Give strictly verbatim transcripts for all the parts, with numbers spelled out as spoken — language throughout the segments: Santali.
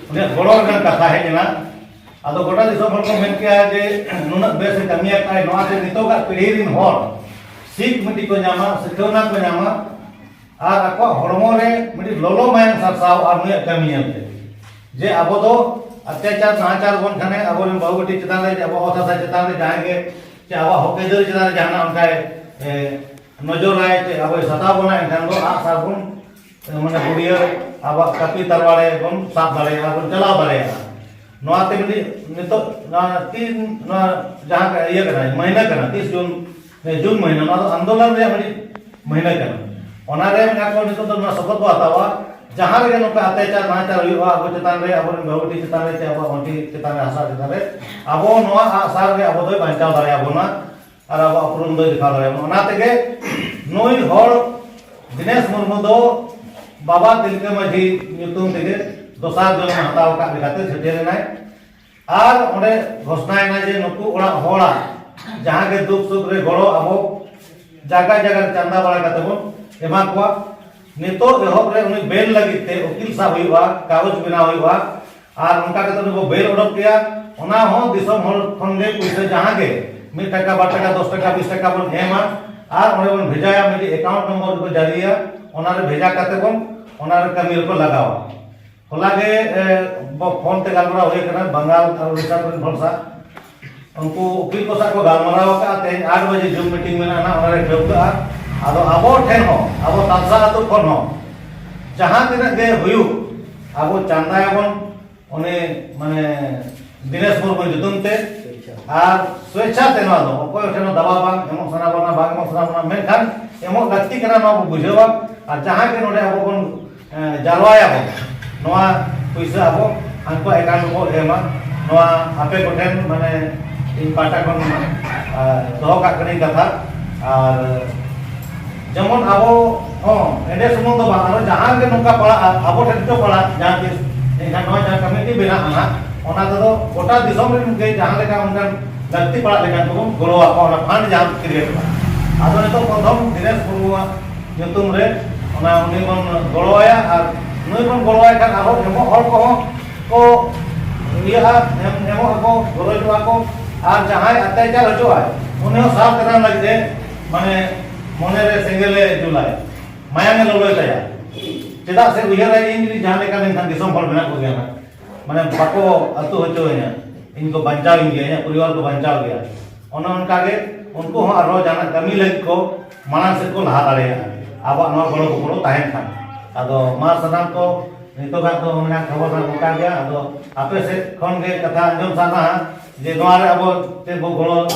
ᱩᱱᱤᱭᱟᱜ ᱜᱚᱲᱚ ᱨᱮᱱᱟᱜ ᱠᱟᱛᱷᱟ ᱦᱮᱡ ᱮᱱᱟ᱾ ᱟᱫᱚ ᱜᱚᱴᱟ ᱫᱤᱥᱚᱢ ᱦᱚᱲ ᱠᱚ ᱢᱮᱱ ᱠᱮᱜᱼᱟ ᱡᱮ ᱱᱩᱱᱟᱹᱜ ᱵᱮᱥ ᱮ ᱠᱟᱹᱢᱤ ᱟᱠᱟᱫᱼᱟᱭ, ᱱᱚᱣᱟᱛᱮ ᱱᱤᱛᱚᱜᱟᱜ ᱯᱤᱲᱦᱤ ᱨᱮᱱ ᱦᱚᱲ ᱥᱤᱠᱷ ᱢᱤᱫᱴᱤᱡ ᱠᱚ ᱧᱟᱢᱟ, ᱥᱤᱠᱷᱟᱹᱣᱱᱟ ᱠᱚ ᱧᱟᱢᱟ, ᱟᱨ ᱟᱠᱚᱣᱟᱜ ᱦᱚᱲᱢᱚ ᱨᱮ ᱢᱤᱫᱴᱤᱡ ᱞᱚᱞᱚ ᱢᱟᱭᱟᱢ ᱥᱟᱨᱥᱟᱣᱼᱟ ᱱᱩᱭᱟᱜ ᱠᱟᱹᱢᱤ ᱧᱮᱞᱛᱮ᱾ ᱡᱮ ᱟᱵᱚ ᱫᱚ ᱚᱛᱛᱟᱪᱟᱨ ᱱᱟᱦᱟᱪᱟᱨ ᱵᱚᱱ ᱠᱷᱟᱱᱮ ᱟᱵᱚᱨᱮᱱ ᱵᱟᱹᱦᱩ ᱵᱤᱴᱤ ᱪᱮᱛᱟᱱ ᱨᱮ, ᱟᱵᱚ ᱚᱛ ᱦᱟᱥᱟ ᱪᱮᱛᱟᱱ ᱨᱮ ᱡᱟᱦᱟᱸᱭ ᱜᱮ, ᱪᱮ ᱟᱵᱚᱣᱟᱜ ᱦᱚᱠ ᱟᱹᱭᱫᱟᱹᱨ ᱪᱮᱛᱟᱱ ᱨᱮ ᱡᱟᱦᱟᱱᱟᱜ ᱚᱱᱠᱟᱭ, ᱮ, ᱱᱚᱡᱚᱨᱟᱭ, ᱪᱮ ᱟᱵᱚᱭ ᱥᱟᱛᱟᱣ ᱵᱚᱱᱟ, ᱮᱱᱠᱷᱟᱱ ᱫᱚ ᱟᱜ ᱥᱟᱨ ᱵᱚᱱ, ᱮ, ᱢᱟᱱᱮ ᱵᱩᱰᱤᱭᱟᱹ ᱟᱵᱚᱣᱟᱜ ᱠᱟᱹᱯᱤ ᱛᱟᱨᱣᱟᱲᱮ ᱵᱚᱱ ᱥᱟᱵ ᱫᱟᱲᱮᱭᱟᱜᱼᱟ, ᱵᱚᱱ ᱪᱟᱞᱟᱣ ᱫᱟᱲᱮᱭᱟᱜᱼᱟ᱾ ᱱᱚᱣᱟ ᱛᱮ ᱢᱤᱫᱴᱤᱡ ᱱᱤᱛᱚᱜ ᱱᱚᱣᱟ ᱛᱤᱱ, ᱱᱚᱣᱟ ᱡᱟᱦᱟᱸ ᱤᱭᱟᱹ ᱠᱟᱱᱟ, ᱢᱟᱹᱦᱱᱟᱹ ᱠᱟᱱᱟ, ᱛᱤᱥ ᱡᱩᱱ, ᱮ, ᱡᱩᱱ ᱢᱟᱹᱦᱱᱟᱹ, ᱱᱚᱣᱟ ᱫᱚ ᱟᱱᱫᱳᱞᱚᱱ ᱨᱮᱭᱟᱜ ᱢᱤᱫᱴᱤᱡ ᱢᱟᱹᱦᱱᱟᱹ ᱠᱟᱱᱟ᱾ ᱚᱱᱟᱨᱮ ᱢᱮᱱᱟᱜ ᱠᱚ ᱱᱤᱛᱚᱜ ᱫᱚ ᱱᱚᱣᱟ ᱥᱚᱯᱚᱛ ᱵᱚ ᱦᱟᱛᱟᱣᱟ, ᱡᱟᱦᱟᱸ ᱨᱮᱜᱮ ᱱᱚᱝᱠᱟ ᱚᱛᱛᱟᱪᱟᱨ ᱱᱟᱦᱟᱪᱟᱨ ᱦᱩᱭᱩᱜᱼᱟ ᱟᱵᱚ ᱪᱮᱛᱟᱱ ᱨᱮ, ᱟᱵᱚᱨᱮᱱ ᱵᱟᱹᱦᱩ ᱵᱤᱴᱤ ᱪᱮᱛᱟᱱ ᱨᱮ, ᱪᱮ ᱟᱵᱚᱣᱟᱜ ᱢᱟᱹᱡᱷᱤ ᱪᱮᱛᱟᱱ ᱨᱮ, ᱦᱟᱥᱟ ᱪᱮᱛᱟᱱ ᱨᱮ, ᱟᱵᱚ ᱱᱚᱣᱟ ᱟᱜ ᱥᱟᱨ ᱜᱮ ᱟᱵᱚ ᱫᱚᱭ ᱵᱟᱧᱪᱟᱣ ᱫᱟᱲᱮᱭᱟᱵᱚᱱᱟ ᱟᱨ ᱟᱵᱚᱣᱟᱜ ᱩᱯᱨᱩᱢ ᱫᱚᱭ ᱫᱮᱠᱷᱟᱣ ᱫᱟᱲᱮᱭᱟᱵᱚᱱᱟ᱾ ᱚᱱᱟ ᱛᱮᱜᱮ ᱱᱩᱭ ᱦᱚᱲ ᱫᱤᱱᱮᱥ ᱢᱩᱨᱢᱩ ᱫᱚ ᱵᱟᱵᱟ ᱛᱤᱞᱠᱟᱹ ᱢᱟᱹᱡᱷᱤ ᱧᱩᱛᱩᱢ ᱛᱮᱜᱮ ᱫᱚᱥᱟᱨ ᱡᱚᱱᱢ ᱮ ᱦᱟᱛᱟᱣ ᱟᱠᱟᱫ ᱞᱮᱠᱟᱛᱮ ᱪᱷᱟᱹᱴᱭᱟᱹᱨ ᱮᱱᱟᱭ᱾ ᱟᱨ ᱚᱸᱰᱮ ᱜᱷᱳᱥᱱᱟᱭᱮᱱᱟ ᱡᱮ ᱱᱩᱠᱩ ᱚᱲᱟᱜ ᱦᱚᱲᱟᱜ ᱡᱟᱦᱟᱸ ᱜᱮ ᱫᱩᱠ ᱥᱩᱠ ᱨᱮ ᱜᱚᱲᱚ ᱟᱵᱚ ᱡᱟᱭᱜᱟ ᱡᱟᱭᱜᱟ ᱨᱮ ᱪᱟᱸᱫᱟ ᱵᱟᱲᱟ ᱠᱟᱛᱮ ᱵᱚᱱ ᱮᱢᱟ ᱠᱚᱣᱟ᱾ ᱱᱤᱛᱚᱜ ᱮᱦᱚᱵ ᱨᱮ ᱩᱱᱤ ᱵᱮᱞ ᱞᱟᱹᱜᱤᱫ ᱛᱮ ᱩᱠᱤᱞ ᱥᱟᱵ ᱦᱩᱭᱩᱜᱼᱟ, ᱠᱟᱜᱚᱡᱽ ᱵᱮᱱᱟᱣ ᱦᱩᱭᱩᱜᱼᱟ, ᱟᱨ ᱚᱱᱠᱟ ᱠᱟᱛᱮ ᱩᱱᱤ ᱵᱚ ᱵᱮᱞ ᱚᱰᱚᱠ ᱠᱮᱭᱟ᱾ ᱚᱱᱟ ᱦᱚᱸ ᱫᱤᱥᱚᱢ ᱦᱚᱲ ᱠᱷᱚᱱ ᱜᱮ ᱯᱩᱭᱥᱟᱹ ᱡᱟᱦᱟᱸ ᱜᱮ ᱢᱤᱫ ᱴᱟᱠᱟ, ᱵᱟᱨ ᱴᱟᱠᱟ, ᱫᱚᱥ ᱴᱟᱠᱟ, ᱵᱤᱥ ᱴᱟᱠᱟ ᱵᱚᱱ ᱮᱢᱟ ᱟᱨ ᱚᱸᱰᱮ ᱵᱚᱱ ᱵᱷᱮᱡᱟᱭᱟ, ᱢᱤᱫᱴᱤᱡ ᱮᱠᱟᱣᱩᱱᱴ ᱱᱚᱢᱵᱚᱨ ᱨᱮᱠᱚ ᱡᱟᱹᱨᱤᱭᱟ, ᱚᱱᱟ ᱨᱮ ᱵᱷᱮᱡᱟ ᱠᱟᱛᱮ ᱵᱚᱱ ᱚᱱᱟ ᱨᱮ ᱠᱟᱹᱢᱤ ᱨᱮᱠᱚ ᱞᱟᱜᱟᱣᱟ᱾ ᱦᱚᱞᱟ ᱜᱮ, ᱮ, ᱵᱚ ᱯᱷᱳᱱ ᱛᱮ ᱜᱟᱞᱢᱟᱨᱟᱣ ᱦᱩᱭ ᱟᱠᱟᱱᱟ ᱵᱟᱝᱜᱟᱞ ᱟᱨ ᱩᱲᱤᱥᱥᱟ ᱨᱮᱱ ᱦᱚᱲ ᱥᱟᱶ᱾ ᱩᱱᱠᱩ ᱩᱠᱤᱞ ᱠᱚ ᱥᱟᱶ ᱠᱚ ᱜᱟᱞᱢᱟᱨᱟᱣ ᱟᱠᱟᱫᱼᱟ, ᱛᱮᱦᱮᱧ ᱟᱴ ᱵᱟᱡᱮ ᱡᱩᱢ ᱢᱤᱴᱤᱝ ᱢᱮᱱᱟᱜᱼᱟ ᱱᱟᱦᱟᱜ, ᱚᱱᱟ ᱨᱮ ᱴᱷᱟᱹᱣᱠᱟᱹᱜᱼᱟ᱾ ᱟᱫᱚ ᱟᱵᱚ ᱴᱷᱮᱱ ᱦᱚᱸ, ᱟᱵᱚ ᱛᱟᱞᱥᱟ ᱟᱹᱛᱩ ᱠᱷᱚᱱ ᱦᱚᱸ ᱡᱟᱦᱟᱸ ᱛᱤᱱᱟᱹᱜ ᱜᱮ ᱦᱩᱭᱩᱜ, ᱟᱵᱚ ᱪᱟᱸᱫᱟᱭᱟᱵᱚᱱ ᱩᱱᱤ, ᱢᱟᱱᱮ, ᱫᱤᱱᱮᱥ ᱢᱩᱨᱢᱩ ᱧᱩᱛᱩᱢ ᱛᱮ᱾ ᱟᱨ ᱥᱣᱮᱪᱪᱷᱟ ᱛᱮ ᱱᱚᱣᱟ ᱫᱚ, ᱚᱠᱚᱭ ᱴᱷᱮᱱ ᱦᱚᱸ ᱫᱟᱵᱟᱣ ᱵᱟᱝ, ᱮᱢᱚᱜ ᱥᱟᱱᱟ ᱵᱚᱱᱟ, ᱵᱟᱝ ᱮᱢᱚᱜ ᱥᱟᱱᱟ ᱵᱚᱱᱟ, ᱢᱮᱱᱠᱷᱟᱱ ᱮᱢᱚᱜ ᱞᱟᱹᱠᱛᱤ ᱠᱟᱱᱟ, ᱱᱚᱣᱟ ᱵᱚ ᱵᱩᱡᱷᱟᱹᱣᱟ᱾ ᱟᱨ ᱡᱟᱦᱟᱸ ᱜᱮ ᱱᱚᱰᱮ ᱟᱵᱚ ᱵᱚᱱ, ᱮ, ᱡᱟᱨᱣᱟᱭᱟᱵᱚᱱ, ᱱᱚᱣᱟ ᱯᱩᱭᱥᱟᱹ ᱟᱵᱚ ᱦᱟᱱᱠᱩᱣᱟᱜ ᱮᱠᱟᱣᱩᱱᱴ ᱨᱮᱵᱚ ᱮᱢᱟ᱾ ᱱᱚᱣᱟ ᱟᱯᱮ ᱠᱚᱴᱷᱮᱱ, ᱢᱟᱱᱮ, ᱤᱧ ᱯᱟᱦᱴᱟ ᱠᱷᱚᱱ, ᱮ, ᱫᱚᱦᱚ ᱠᱟᱜ ᱠᱟᱹᱱᱟᱹᱧ ᱠᱟᱛᱷᱟ᱾ ᱟᱨ ᱡᱮᱢᱚᱱ ᱟᱵᱚ ᱦᱚᱸ ᱮᱸᱰᱮ ᱥᱩᱢᱩᱝ ᱫᱚ ᱵᱟᱝ, ᱟᱨᱚ ᱡᱟᱦᱟᱸ ᱜᱮ ᱱᱚᱝᱠᱟ ᱯᱟᱲᱟᱜᱼᱟ, ᱟᱵᱚ ᱴᱷᱮᱱ ᱜᱮ ᱯᱟᱲᱟᱜ ᱡᱟᱦᱟᱸ ᱛᱤᱥ, ᱮᱱᱠᱷᱟᱱ ᱱᱚᱣᱟ ᱡᱟᱦᱟᱸ ᱠᱚᱢᱤᱴᱤ ᱵᱮᱱᱟᱜᱼᱟ ᱱᱟᱦᱟᱜ, ᱚᱱᱟ ᱛᱮᱫᱚ ᱜᱚᱴᱟ ᱫᱤᱥᱚᱢ ᱨᱮᱱ ᱜᱮ ᱡᱟᱦᱟᱸ ᱞᱮᱠᱟ ᱚᱱᱠᱟᱱ ᱞᱟᱹᱠᱛᱤ ᱯᱟᱲᱟᱜ ᱞᱮᱠᱷᱟᱱ ᱫᱚᱵᱚᱱ ᱜᱚᱲᱚ ᱟᱠᱚᱣᱟ, ᱚᱱᱟ ᱯᱷᱟᱱᱰ ᱡᱟᱦᱟᱸ ᱠᱨᱤᱭᱮᱴᱚᱜᱼᱟ᱾ ᱟᱫᱚ ᱱᱤᱛᱚᱜ ᱯᱨᱚᱛᱷᱚᱢ ᱫᱤᱱᱮᱥ ᱢᱩᱨᱢᱩᱣᱟᱜ ᱧᱩᱛᱩᱢ ᱨᱮ ᱚᱱᱟ ᱩᱱᱤ ᱵᱚᱱ ᱜᱚᱲᱚ ᱟᱭᱟ, ᱟᱨ ᱱᱩᱭ ᱵᱚᱱ ᱜᱚᱲᱚ ᱟᱭ ᱠᱷᱟᱱ ᱟᱨᱦᱚᱸ ᱮᱢᱚᱜ ᱦᱚᱲ ᱠᱚᱦᱚᱸ ᱠᱚ ᱤᱭᱟᱹᱜᱼᱟ, ᱮᱢ ᱮᱢᱚᱜ ᱟᱠᱚ, ᱜᱚᱨᱚᱡᱚᱜᱼᱟ ᱠᱚ᱾ ᱟᱨ ᱡᱟᱦᱟᱸᱭ ᱚᱛᱛᱟᱪᱟᱨ ᱦᱚᱪᱚᱜᱼᱟᱭ, ᱩᱱᱤ ᱦᱚᱸ ᱥᱟᱨ ᱛᱮᱨᱟᱝ ᱞᱟᱹᱜᱤᱫ ᱮ, ᱢᱟᱱᱮ, ᱢᱚᱱᱮ ᱨᱮ ᱥᱮᱸᱜᱮᱞ ᱮ ᱡᱩᱞᱟᱭ, ᱢᱟᱭᱟᱝ ᱮ ᱞᱚᱞᱚᱭ ᱛᱟᱭᱟ᱾ ᱪᱮᱫᱟᱜ ᱥᱮ ᱩᱭᱦᱟᱹᱨᱟᱭ, ᱤᱧ ᱡᱩᱫᱤ ᱡᱟᱦᱟᱸ ᱞᱮᱠᱟ ᱞᱮᱱᱠᱷᱟᱱ ᱫᱤᱥᱚᱢ ᱦᱚᱲ ᱢᱮᱱᱟᱜ ᱠᱚᱜᱮᱭᱟ ᱦᱟᱸᱜ, ᱢᱟᱱᱮ, ᱵᱟᱠᱚ ᱟᱹᱛᱩ ᱦᱚᱪᱚ ᱤᱧᱟ, ᱤᱧ ᱠᱚ ᱵᱟᱧᱪᱟᱣ ᱤᱧ ᱜᱮᱭᱟ, ᱤᱧᱟᱹᱜ ᱯᱚᱨᱤᱵᱟᱨ ᱠᱚ ᱵᱟᱧᱪᱟᱣ ᱜᱮᱭᱟ᱾ ᱚᱱᱮ ᱚᱱᱠᱟ ᱜᱮ ᱩᱱᱠᱩ ᱦᱚᱸ ᱟᱨᱦᱚᱸ ᱡᱟᱦᱟᱱᱟᱜ ᱠᱟᱹᱢᱤ ᱞᱟᱹᱜᱤᱫ ᱠᱚ ᱢᱟᱲᱟᱝ ᱥᱮᱫ ᱠᱚ ᱞᱟᱦᱟ ᱫᱟᱲᱮᱭᱟᱜᱼᱟ, ᱟᱵᱚᱣᱟᱜ ᱱᱚᱣᱟ ᱜᱚᱲᱚ ᱜᱚᱯᱚᱲᱚ ᱛᱟᱦᱮᱱ ᱠᱷᱟᱱ᱾ ᱟᱫᱚ ᱢᱟ ᱥᱟᱱᱟᱢ ᱠᱚ, ᱱᱤᱛᱚᱜᱟᱜ ᱫᱚ ᱢᱮᱱᱟᱜ ᱠᱷᱚᱵᱚᱨ ᱫᱚ ᱱᱚᱝᱠᱟ ᱜᱮᱭᱟ᱾ ᱟᱫᱚ ᱟᱯᱮ ᱥᱮᱫ ᱠᱷᱚᱱ ᱜᱮ ᱠᱟᱛᱷᱟ ᱟᱸᱡᱚᱢ ᱥᱟᱱᱟ ᱦᱟᱸᱜ, ᱡᱮ ᱱᱚᱣᱟ ᱨᱮ ᱟᱵᱚ ᱪᱮᱫ ᱵᱚ ᱜᱚᱲᱚ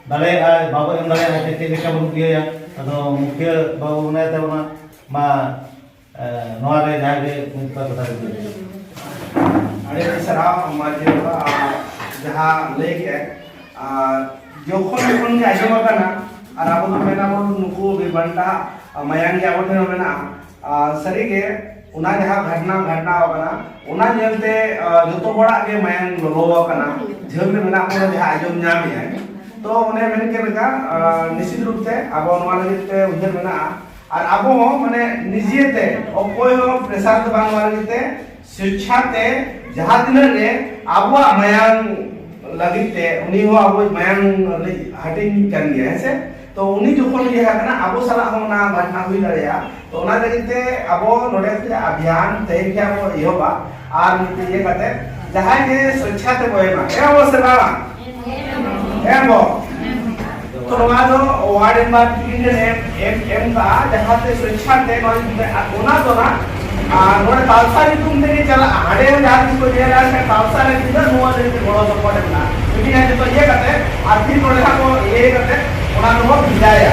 ᱫᱟᱲᱮᱭᱟᱜᱼᱟ, ᱵᱟᱵᱚ ᱮᱢ ᱫᱟᱲᱮᱭᱟᱜᱼᱟ, ᱪᱮᱫ ᱪᱮᱫ ᱞᱮᱠᱟ ᱵᱚᱱ ᱤᱭᱟᱹᱭᱟ᱾ ᱟᱫᱚ ᱢᱩᱠᱷᱤᱭᱟᱹ ᱵᱟᱹᱵᱩ ᱢᱮᱱᱟᱭ ᱛᱟᱵᱚᱱᱟ, ᱢᱟ, ᱮ, ᱱᱚᱣᱟ ᱨᱮ ᱡᱟᱦᱟᱸ ᱜᱮ ᱢᱤᱫ ᱵᱟᱨ ᱠᱟᱛᱷᱟ ᱞᱟᱹᱭ ᱵᱤᱱ᱾ ᱟᱹᱰᱤ ᱟᱹᱰᱤ ᱥᱟᱨᱦᱟᱣ ᱢᱟᱹᱡᱷᱤ ᱵᱟᱵᱟ, ᱟᱨ ᱡᱟᱦᱟᱸ ᱞᱟᱹᱭ ᱠᱮᱫ, ᱟᱨ ᱡᱚᱠᱷᱚᱱ ᱡᱚᱠᱷᱚᱱ ᱜᱮ ᱟᱸᱡᱚᱢ ᱟᱠᱟᱱᱟ, ᱟᱨ ᱟᱵᱚ ᱫᱚ ᱢᱮᱱᱟ ᱵᱚᱱ ᱱᱩᱠᱩ ᱵᱤᱨ ᱵᱟᱱᱴᱟ ᱢᱟᱭᱟᱝ ᱜᱮ ᱟᱵᱚ ᱴᱷᱮᱱ ᱦᱚᱸ ᱢᱮᱱᱟᱜᱼᱟ᱾ ᱟᱨ ᱥᱟᱹᱨᱤᱜᱮ ᱚᱱᱟ ᱡᱟᱦᱟᱸ ᱜᱷᱟᱴᱱᱟ ᱜᱷᱟᱴᱱᱟ ᱟᱠᱟᱱᱟ, ᱚᱱᱟ ᱧᱮᱞᱛᱮ, ᱟᱨ ᱡᱚᱛᱚ ᱦᱚᱲᱟᱜ ᱜᱮ ᱢᱟᱭᱟᱝ ᱞᱚᱞᱚ ᱟᱠᱟᱱᱟ᱾ ᱡᱷᱟᱹᱞ ᱨᱮ ᱢᱮᱱᱟᱜ ᱵᱚᱱᱟ ᱡᱟᱦᱟᱸ ᱟᱸᱡᱚᱢ ᱧᱟᱢᱮᱜᱼᱟᱭ, ᱛᱚ ᱚᱱᱮ ᱢᱮᱱ ᱠᱮᱫ ᱞᱮᱠᱟ, ᱟᱨ ᱱᱤᱥᱪᱤᱛ ᱨᱩᱯ ᱛᱮ ᱟᱵᱚ ᱱᱚᱣᱟ ᱞᱟᱹᱜᱤᱫ ᱛᱮ ᱩᱭᱦᱟᱹᱨ ᱢᱮᱱᱟᱜᱼᱟ᱾ ᱟᱨ ᱟᱵᱚ ᱦᱚᱸ ᱢᱟᱱᱮ ᱱᱤᱡᱮᱛᱮ ᱚᱠᱚᱭ ᱦᱚᱸ pressure ᱫᱚ ᱵᱟᱝ ᱮᱢᱟ ᱞᱟᱹᱜᱤᱫ ᱛᱮ ᱥᱮᱪᱪᱷᱟ ᱛᱮ ᱡᱟᱦᱟᱸ ᱛᱤᱱᱟᱹᱜ ᱜᱮ ᱟᱵᱚᱣᱟᱜ ᱢᱟᱭᱟᱝ ᱞᱟᱹᱜᱤᱫ ᱛᱮ ᱩᱱᱤ ᱦᱚᱸ ᱟᱵᱚ ᱢᱟᱭᱟᱝ ᱦᱟᱹᱴᱤᱧ ᱠᱟᱱ ᱜᱮᱭᱟ, ᱦᱮᱸ ᱥᱮ? ᱛᱚ ᱩᱱᱤ ᱡᱚᱠᱷᱚᱱ ᱤᱭᱟᱹ ᱟᱠᱟᱱᱟ, ᱟᱵᱚ ᱥᱟᱞᱟᱜ ᱦᱚᱸ ᱚᱱᱟ ᱜᱷᱚᱴᱱᱟ ᱦᱩᱭ ᱫᱟᱲᱮᱭᱟᱜᱼᱟ᱾ ᱛᱚ ᱚᱱᱟ ᱞᱟᱹᱜᱤᱫ ᱛᱮ ᱟᱵᱚ ᱱᱚᱰᱮ ᱠᱷᱚᱱᱟᱜ ᱚᱵᱷᱤᱭᱟᱱ ᱛᱮᱦᱮᱧ ᱠᱷᱚᱱᱟᱜ ᱵᱚ ᱮᱦᱚᱵᱟ᱾ ᱟᱨ ᱢᱤᱫᱴᱤᱡ ᱤᱭᱟᱹ ᱠᱟᱛᱮ ᱡᱟᱦᱟᱸᱭ ᱜᱮ ᱥᱮᱪᱪᱷᱟ ᱛᱮ ᱵᱚ ᱮᱢᱟ, ᱮᱢᱟ ᱵᱚ ᱥᱮ ᱵᱟᱝ? ᱮᱢ ᱵᱚ᱾ ᱛᱚ ᱱᱚᱣᱟ ᱫᱚ ᱣᱟᱨᱰ ᱢᱮᱢᱵᱟᱨ ᱛᱤᱠᱤᱱ ᱴᱷᱮᱱ ᱮᱢ, ᱮᱢ, ᱮᱢ ᱠᱟᱜᱼᱟ, ᱡᱟᱦᱟᱸᱛᱮ ᱥᱚᱪᱪᱷᱟ ᱛᱮ ᱱᱚᱣᱟ ᱧᱩᱛᱩᱢ ᱛᱮ, ᱟᱨ ᱚᱱᱟ ᱫᱚ ᱱᱟᱜ, ᱟᱨ ᱱᱚᱰᱮ ᱛᱟᱞᱥᱟ ᱧᱩᱛᱩᱢ ᱛᱮᱜᱮ ᱪᱟᱞᱟᱜᱼᱟ᱾ ᱦᱟᱸᱰᱮ ᱦᱚᱸ ᱡᱟᱦᱟᱸ ᱛᱤᱥ ᱠᱚ ᱧᱮᱞᱟ, ᱥᱮ ᱛᱟᱞᱥᱟ ᱨᱮ ᱛᱤᱱᱟᱹᱜ ᱱᱚᱣᱟ ᱞᱟᱹᱜᱤᱫ ᱛᱮ ᱜᱚᱲᱚ ᱥᱚᱯᱚᱦᱚᱫ ᱮᱢ ᱢᱮᱱᱟᱜᱼᱟ, ᱞᱮᱠᱤᱱ ᱦᱮᱸ, ᱡᱚᱛᱚ ᱤᱭᱟᱹ ᱠᱟᱛᱮ, ᱟᱨ ᱯᱷᱤᱨ ᱱᱚᱰᱮ ᱦᱟᱸᱜ ᱠᱚ ᱤᱭᱟᱹ ᱠᱟᱛᱮ ᱚᱱᱟ ᱫᱚᱵᱚ ᱵᱷᱮᱡᱟᱭᱟ᱾